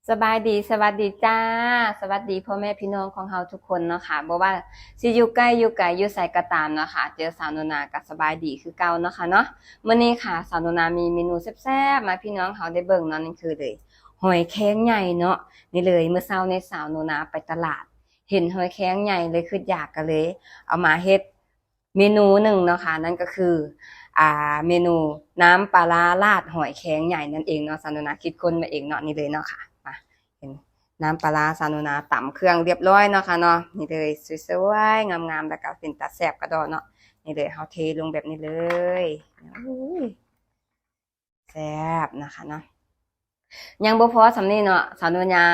ສະບາຍດີ ສະຫວັດດີຈ້າ ສະຫວັດດີພໍ່ແມ່ພີ່ນ້ອງຂອງເຮົາທຸກຄົນເນາະຄ່ະ ບໍ່ວ່າຊິຢູ່ໃກ້ຢູ່ໄກຢູ່ໃສກໍຕາມເນາະຄ່ະ ເຈີສາວໜູນາກໍສະບາຍດີຄືເກົ່າເນາະຄ່ະເນາະ. ມື້ນີ້ຄ່ະ ສາວໜູນາມີເມນູແຊບໆມາໃຫ້ພີ່ນ້ອງເຮົາໄດ້ເບິ່ງເນາະ ນີ້ຄືເລີຍ ຫອຍແຄງໃຫຍ່ເນາະ. ນີ້ເລີຍ ມື້ເຊົ້ານີ້ສາວໜູນາໄປຕະຫຼາດ ເຫັນຫອຍແຄງໃຫຍ່ເລີຍຄຶດຢາກ ກໍເລີຍເອົາມາເຮັດ ເມນູໜຶ່ງເນາະຄ່ະ ນັ້ນກໍຄື ອ່າ ເມນູນ້ຳປາຮ້າລາດຫອຍແຄງໃຫຍ່ນັ້ນເອງເນາະ. ສາວໜູນາຄິດຄົ້ນມາເອງເນາະ ນີ້ເລີຍເນາະຄ່ະ. ມາ ເຫັນນ້ຳປາຮ້າ ສາວໜູນາຕຳເຄື່ອງຮຽບຮ້ອຍເນາະຄ່ະເນາະ ນີ້ເລີຍ ສວຍໆ ງາມໆ ແລ້ວກໍເປັນຕາແຊບກະດໍເນາະ. ນີ້ເລີຍ ເຮົາເທລົງແບບນີ້ເລີຍ ໂອ້ຍ ແຊບນະຄະເນາະ. ຍັງບໍ່ພໍສ່ຳນີ້ເນາະ ສາວໜູນາ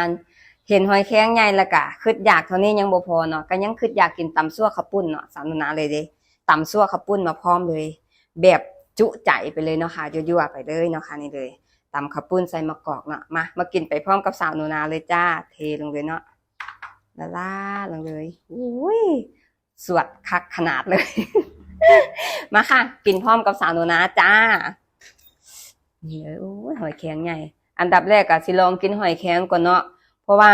ເຫັນຫອຍແຄງໃຫຍ່ແລ້ວກະຄຶດຢາກເທົ່ານີ້ຍັງບໍ່ພໍເນາະ ກະຍັງຄຶດຢາກກິນຕຳຊົ່ວເຂົ້າປຸ້ນເນາະ. ສາວໜູນາເລີຍເດ້ ຕຳຊົ່ວເຂົ້າປຸ້ນມາພ້ອມເລີຍ ແບບຈຸໃຈໄປເລີຍເນາະຄ່ະ ຍົວໆ ໄປເລີຍເນາະຄ່ະ. ນີ້ເລີຍ ຕຳເຂົ້າປຸ້ນໃສ່ໝາກກອກເນາະ. ມາ ມາກິນໄປພ້ອມກັບສາວໜູນາເລີຍຈ້າ ເທລົງເລີຍເນາະ ລາດໆ ລົງເລີຍ. ໂອ້ຍ ສວດຄັກຂະໜາດເລີຍ ມາຄ່ະ ກິນພ້ອມກັບສາວໜູນາຈ້າ. ນີ້ເອີຍ ໂອ້ຍ ຫອຍແຄງໃຫຍ່ ອັນດັບແລກກໍຊິລອງກິນຫອຍແຄງກ່ອນເນາະ ເພາະວ່າ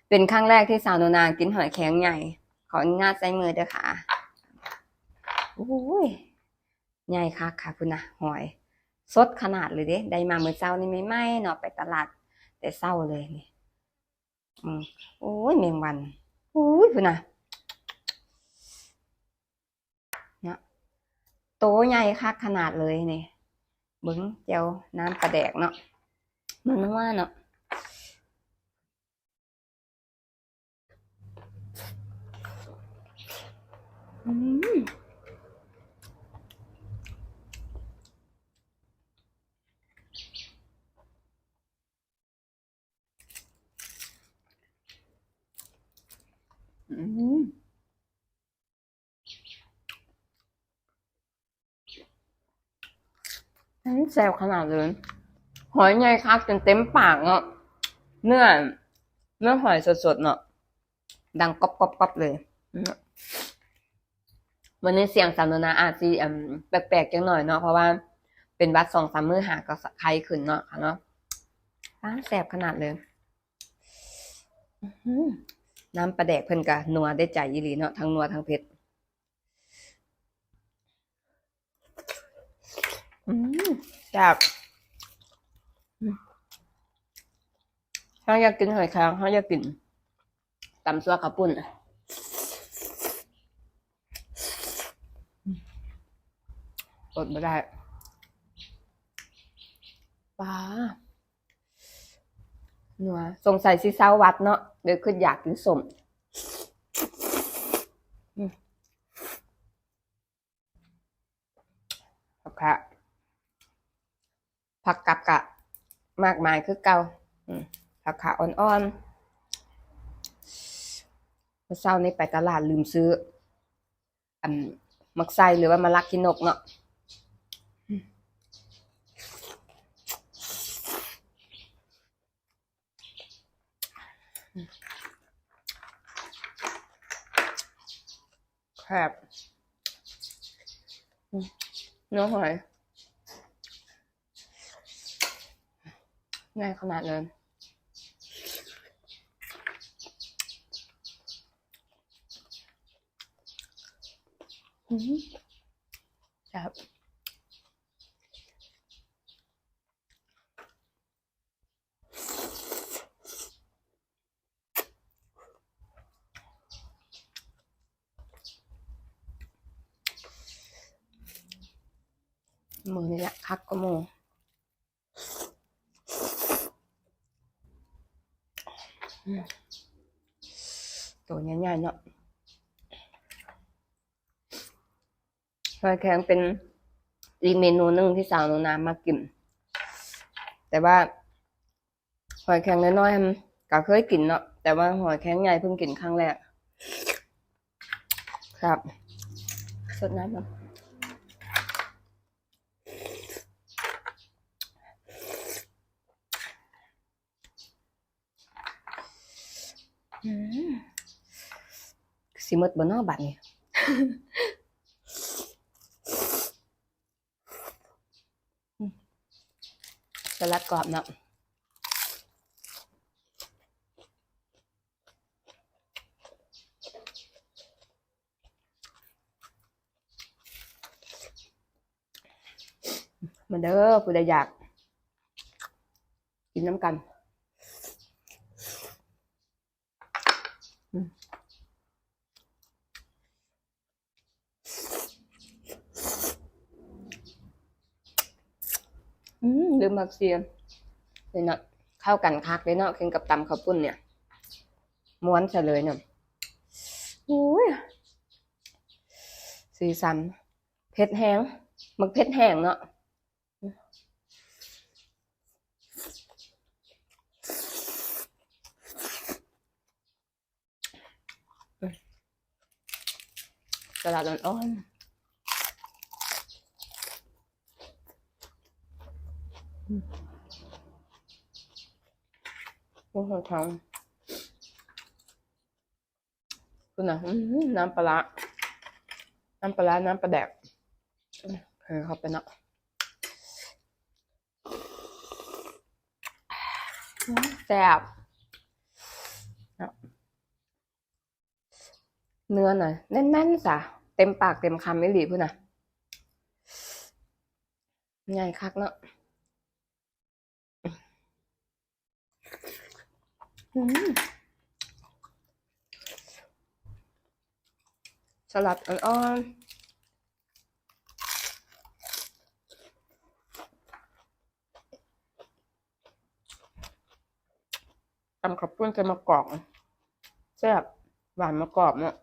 ເປັນຄັ້ງແລກທີ່ສາວໜູນາກິນຫອຍແຄງໃຫຍ່. ຂໍອະນຸຍາດໃຊ້ມືເດີຄ່ະ. ໂອ້ຍ ໃຫຍ່ຄັກຄ່ະ ພຸ້ນນະ ຫອຍສົດຂະໜາດເລີຍເດ້ ໄດ້ມາມື້ເຊົ້ານີ້ໃໝ່ໆເນາະ ໄປຕະຫຼາດແຕ່ເຊົ້າເລີຍນີ້. ອືມ ໂອ້ຍ ແມງວັນ ໂອ້ຍ ພຸ້ນນະ ເນາະ ໂຕໃຫຍ່ຄັກຂະໜາດເລີຍນີ້. ເບິ່ງແຈ່ວນ້ຳປາແດກເນາະ ມັນນົວເນາະ. ອືມ ອືມ ອືມ ແຊບຂະໜາດເລີຍ ຫອຍໃຫຍ່ຄັກ ຈົນເຕັມປາກເນາະ. ເນື້ອ ເນື້ອຫອຍສົດໆເນາະ ດັງກອບໆໆເລີຍ. ມື້ນີ້ສຽງສາວໜູນາອາດຊິ ອັນ ແປກໆຈັກໜ້ອຍເນາະ ເພາະວ່າເປັນຫວັດສອງສາມມື້ ຫາກໍໄຄຂຶ້ນເນາະ ເນາະ. ປາ ແຊບຂະໜາດເລີຍ. ອືມ ນ້ຳປາແດກເພິ່ນກະນົວໄດ້ໃຈອີ່ຫຼີເນາະ ທັງນົວທັງເຜັດ. ອືມ ແຊບ. ອືມ ເຮົາຢາກກິນຫອຍແຄງ ເຮົາຢາກກິນຕຳຊົ່ວເຂົ້າປຸ້ນ. ອືມ ອົດບໍ່ໄດ້ ປາ ນົວ. ສົງໄສຊິເຊົາຫວັດເນາະ ເລີຍຄຶດຢາກກິນສົ້ມ. ອືມ ຜັກຄະ ຜັກກັບກະມາກມາຍຄືເກົ່າ. ອືມ ຜັກຄະອ່ອນໆ. ມື້ເຊົ້ານີ້ໄປຕະຫຼາດລືມຊື້ ອັນ ໝາກໄຊ ຫຼືວ່າໝາກລັກຂີ້ນົກເນາະ. ແຊບ ອືມ ເນື້ອຫອຍ ໃຫຍ່ຂະໜາດເລີຍ. ອືມ ແຊບ. ມື້ນີ້ລະຄັກກວ່າໝູ່. ອືມ ໂຕໃຫຍ່ໆເນາະ. ຫອຍແຄງເປັນອີກເມນູໜຶ່ງທີ່ສາວໜູນາມັກກິນ ແຕ່ວ່າຫອຍແຄງນ້ອຍໆຫັ້ນກະເຄີຍກິນເນາະ ແຕ່ວ່າຫອຍແຄງໃຫຍ່ເພິ່ງກິນຄັ້ງແລກ. ແຊບ ສົດນ້ຳກ່ອນ. ອືມ ຊິໝົດບໍ່ເນາະບາດນີ້. ອືມ ສະຫຼັດກອບເນາະ. ມາເດີ ຜູ້ໃດຢາກ ກິນນຳກັນ. ອືມ ອືມ ລືມຜັກຊີ ນີ້ເນາະ ເຂົ້າກັນຄັກເດ້ເນາະ ກິນກັບຕຳເຂົ້າປຸ້ນນີ້ ມ່ວນຊະເລີຍເນາະ. ໂອ້ຍ ສີສັນ ເຜັດແຮງ ໝາກເຜັດແຮງເນາະ. ສະຫຼັດອ່ອນໆ ອືມ ໂອ້ໂຫ ທັງ ພຸ້ນນະ ອືມ ນ້ຳປາຮ້າ ນ້ຳປາຮ້າ ນ້ຳປາແດກ ເອີ ເຂົ້າໄປເນາະ ອືມ ແຊບ ເນື້ອນະແໜ້ນໆ ຊະ ເຕັມປາກເຕັມຄຳອີ່ຫຼີພຸ້ນນະ ໃຫຍ່ຄັກເນາະ. ອືມ ສະຫຼັດອ່ອນໆ ຕຳເຂົ້າປຸ້ນໃສ່ໝາກກອກ ແຊບ ຫວານໝາກກອກເນາະ.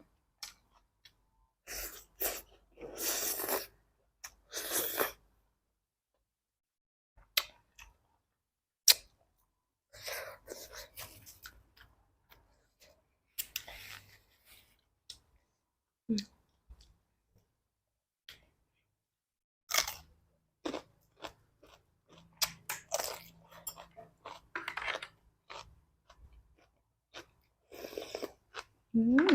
ອືມ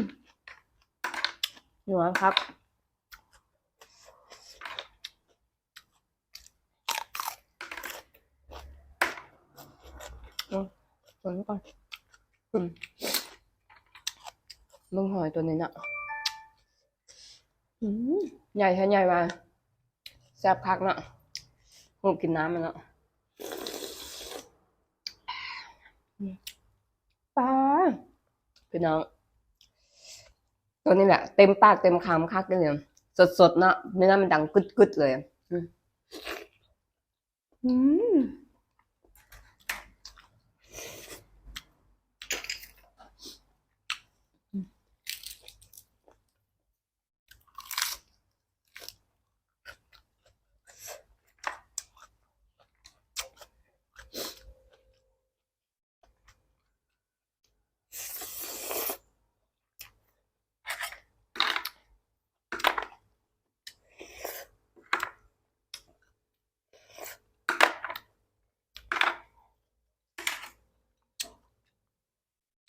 ນົວຄັກ. ເອົາ ເບິ່ງກ່ອນ ອືມ ເບິ່ງຫອຍໂຕນີ້ເນາະ ອືມ ໃຫຍ່ແທ້ໃຫຍ່ວ່າ ແຊບຄັກເນາະ ຮູບກິນນ້ຳມັນເນາະ ອືມ ປາ ພີ່ນ້ອງ ໂຕນີ້ແຫຼະ ເຕັມປາກເຕັມຄຳຄັກເລີຍ ສົດໆ ເນາະ ເນື້ອມັນດັງກຶດໆ ເລີຍ ອືມ ອືມ.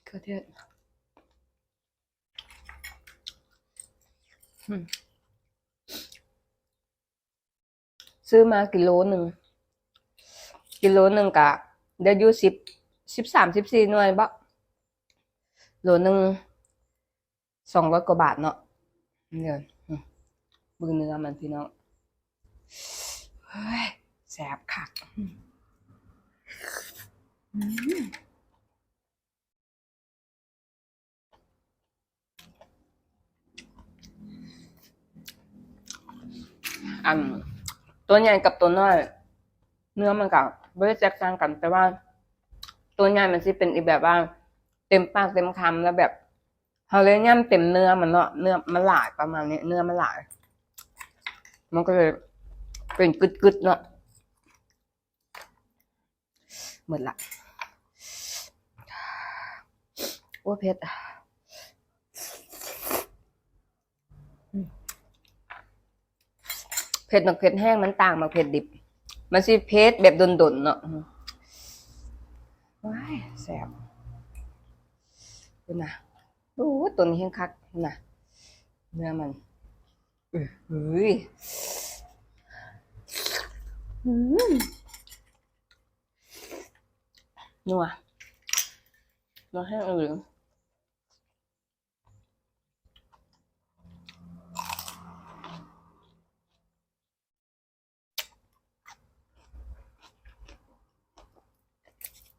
ເຂືອເທດ ອືມ ຊື້ມາກິໂລໜຶ່ງ ກິໂລໜຶ່ງກະໄດ້ຢູ່ສິບ ສິບສາມ ສິບສີ່ໜ່ວຍເບາະ ໂລໜຶ່ງ ສອງຮ້ອຍກວ່າບາດເນາະ ເບິ່ງເນື້ອມັນພີ່ນ້ອງ ເຮີ້ຍ ແຊບຄັກ ອືມ ອືມ. ອັນ ຕົວໃຫຍ່ກັບຕົວນ້ອຍ ເນື້ອມັນກະບໍ່ໄດ້ແຕກຕ່າງກັນ ແຕ່ວ່າຕົວໃຫຍ່ມັນຊິເປັນອີກແບບວ່າ ເຕັມປາກເຕັມຄຳ ແລ້ວແບບ ເຮົາເລີຍຫຍ້ຳເຕັມເນື້ອມັນເນາະ ເນື້ອມັນຫຼາຍ ປະມານນີ້ ເນື້ອມັນຫຼາຍ ມັນກໍເລີຍເປັນກຶດໆ ເນາະ. ໝົດລະ ໂອ້ ເຜັດ ເຜັດ ໝາກເຜັດແຫ້ງມັນຕ່າງໝາກເຜັດດິບ ມັນຊິເຜັດແບບດົນໆ ເນາະ ວ້າຍ ແຊບ ພຸ້ນນະ ໂອ້ ໂຕນີ້ແຮງຄັກ ພຸ້ນນະ ເນື້ອມັນ ເອີຍ ອືມ ນົວ ນົວແຮງອີ່ຫຼີ.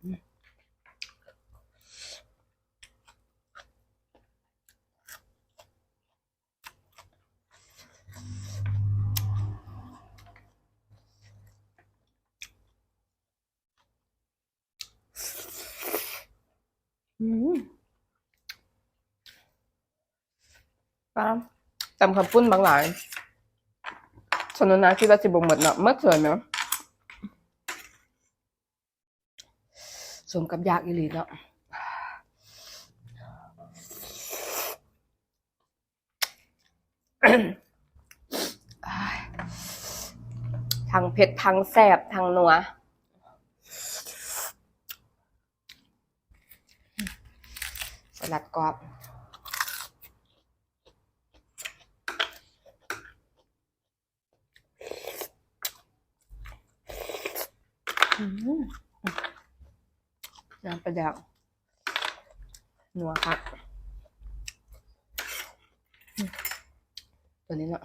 ອືມ ປາ ຕຳເຂົ້າປຸ້ນບັກຫຼາຍ. ສາວໜູນາຄິດວ່າຊິບໍ່ໝົດເນາະ, ໝົດເລີຍແມ່ນ. ສົມກັບຢາກອີ່ຫຼີເນາະ. ທັງເຜັດ ທັງແຊບ ທັງນົວ. ສະຫຼັດກອບ. ອືມ ນ້ຳປາແດກ ນົວຄັກ ອືມ ຕົວນີ້ເນາະ.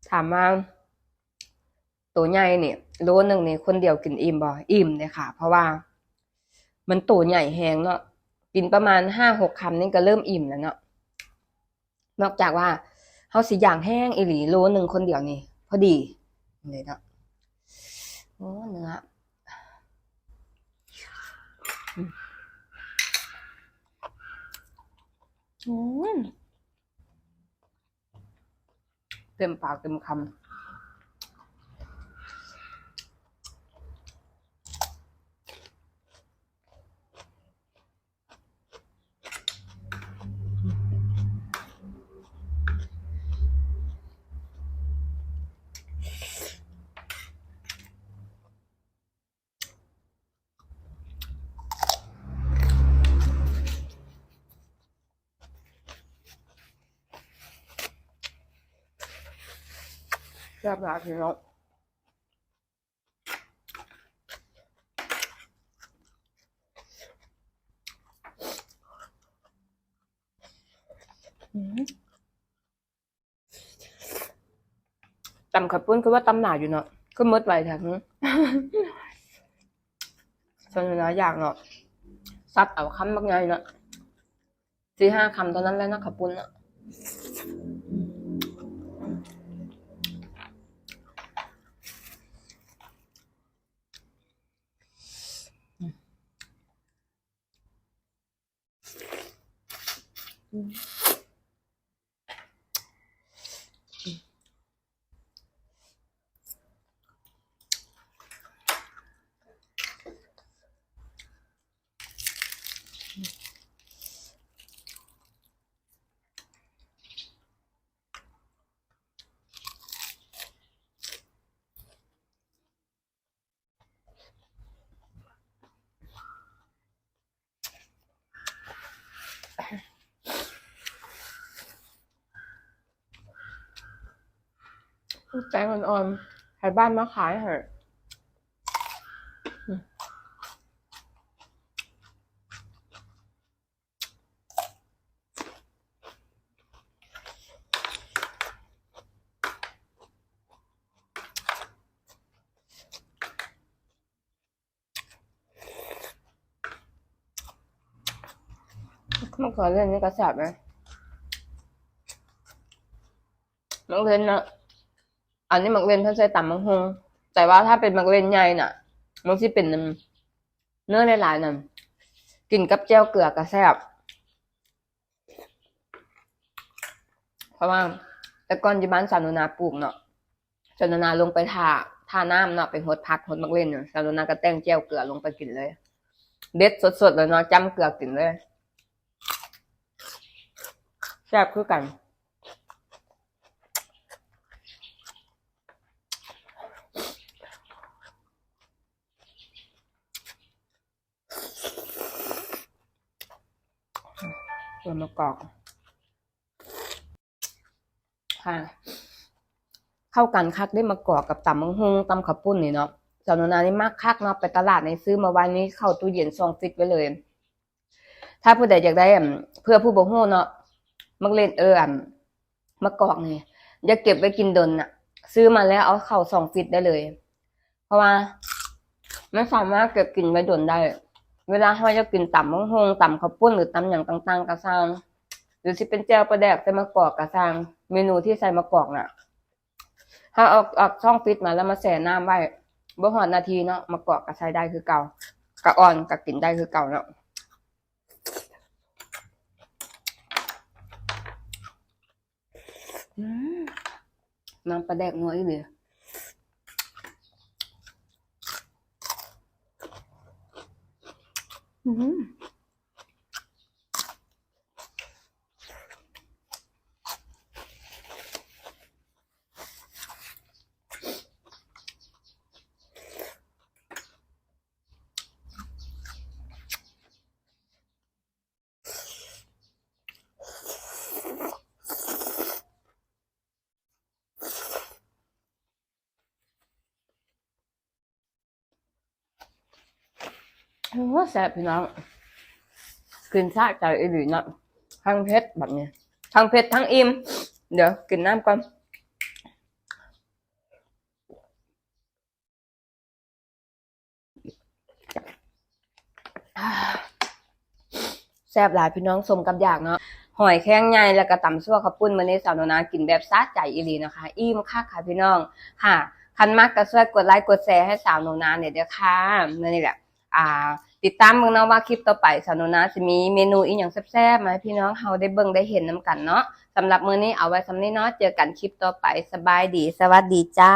ຖາມວ່າໂຕໃຫຍ່ນີ້ ໂລໜຶ່ງນີ້ ຄົນດຽວກິນອີ່ມບໍ່? ອີ່ມເດ້ຄ່ະ ເພາະວ່າມັນໂຕໃຫຍ່ແຮງເນາະ, ກິນປະມານຫ້າຫົກຄຳນີ້ກໍເລີ່ມອີ່ມແລ້ວເນາະ. ນອກຈາກວ່າເຮົາຊິຢາກແຮງອີ່ຫຼີ ໂລໜຶ່ງຄົນດຽວນີ້ພໍດີເລີຍເນາະ. ໂອ້ ເນື້ອ ອືມ ອືມ ເຕັມປາກເຕັມຄຳ. ແຊບຫຼາຍພີ່ນ້ອງ. ອືມ ຕຳເຂົ້າປຸ້ນຄືວ່າຕຳຫຼາຍຢູ່ເນາະ ຄືໝົດໄວແທ້. ສ່ວນຫຼາຍຢ່າງເນາະ ຊັດເອົາຄຳບັກໃຫຍ່ເນາະ. ສີ່ຫ້າຄຳເທົ່ານັ້ນແຫຼະເນາະ ເຂົ້າປຸ້ນເນາະ. ແປ້ງອ່ອນໆ ໃຫ້ບ້ານມາຂາຍໃຫ້. ໝາກເຂືອເລນນີ້ກໍແຊບເດ້ ໝາກເລນເນາະ. ອັນນີ້ໝາກເລນເພິ່ນໃສ່ຕຳບັກຫຸ່ງ ແຕ່ວ່າຖ້າເປັນໝາກເລນໃຫຍ່ນະ ມັນຊິເປັນເນື້ອຫຼາຍໆ ນັ້ນ ກິນກັບແຈ່ວເກືອກໍແຊບ. ເພາະວ່າແຕ່ກ່ອນຢູ່ບ້ານສາວໜູນາປູກເນາະ ສາວໜູນາລົງໄປທ່າ ທ່ານ້ຳເນາະ ໄປຫົດຜັກຫົດໝາກເລນ ສາວໜູນາກໍແຕ່ງແຈ່ວເກືອລົງໄປກິນເລີຍ ເດັດສົດໆ ເລີຍເນາະ ຈ້ຳເກືອກິນເລີຍ ແຊບຄືກັນ. ເປີດມະກອກ ຄ່ະ ເຂົ້າກັນຄັກເດ້ ມະກອກກັບຕຳບັກຫຸ່ງ ຕຳເຂົ້າປຸ້ນນີ້ເນາະ. ສາວໜູນານີ້ມັກຄັກເນາະ ໄປຕະຫຼາດນີ້ຊື້ມາໄວ້ໃນເຂົ້າຕູ້ເຢັນຊ່ອງຟຣິດໄວ້ເລີຍ. ຖ້າຜູ້ໃດຢາກໄດ້ ອັນ ເພື່ອຜູ້ບໍ່ຮູ້ເນາະ ໝາກເລນ ເອີ ອັນ ມະກອກນີ້ ຢ່າເກັບໄວ້ກິນດົນນະ ຊື້ມາແລ້ວເອົາເຂົ້າຊ່ອງຟຣີດໄດ້ເລີຍ ເພາະວ່າມັນສາມາດເກັບກິນໄວ້ດົນໄດ້. ເວລາເຮົາຢາກກິນຕຳບັກຫຸ່ງ ຕຳເຂົ້າປຸ້ນ ຫຼື ຕຳຫຍັງຕ່າງໆກໍຊ່າງ ຫຼືຊິເປັນແຈ່ວປາແດກໃສ່ໝາກກອກກໍຊ່າງ ເມນູທີ່ໃສ່ໝາກກອກນະ ເຮົາເອົາ ເອົາຊ່ອງຟຣີດມາແລ້ວມາແຊ່ນ້ຳໄວ້ ບໍ່ຮອດນາທີເນາະ ໝາກກອກກໍໃຊ້ໄດ້ຄືເກົ່າ ກະອ່ອນ ກະກິນໄດ້ຄືເກົ່າເນາະ. ອືມ ນ້ຳປາແດກນົວອີ່ຫຼີ. ອືມ. ໂອ້ ແຊບພີ່ນ້ອງ ກິນສະໃຈອີ່ຫຼີເນາະ ທັງເຜັດແບບນີ້ ທັງເຜັດທັງອີ່ມ. ດຽວກິນນ້ຳກ່ອນ. ແຊບຫຼາຍພີ່ນ້ອງ ສົມກັບຢາກເນາະ ຫອຍແຄງໃຫຍ່ ແລ້ວກໍຕຳຊົ່ວເຂົ້າປຸ້ນ. ມື້ນີ້ສາວໜູນາກິນແບບສະໃຈອີ່ຫຼີເນາະຄະ ອີ່ມຄັກຄ່ະພີ່ນ້ອງ. ຄ່ະ ຄັນມັກກໍຊ່ວຍກົດໄລກົດແຊໃຫ້ສາວໜູນາແດ່ເດີ້ຄ່ະ. ມື້ນີ້ແຫຼະ ອ່າ ຕິດຕາມເບິ່ງເນາະວ່າຄລິບຕໍ່ໄປສາວໜູນາຊິມີເມນູອີ່ຫຍັງແຊບໆມາໃຫ້ພີ່ນ້ອງເຮົາໄດ້ເບິ່ງໄດ້ເຫັນນຳກັນເນາະ. ສຳລັບມື້ນີ້ເອົາໄວ້ສ່ຳນີ້ເນາະ ເຈີກັນຄລິບຕໍ່ໄປ. ສະບາຍດີ ສະຫວັດດີຈ້າ.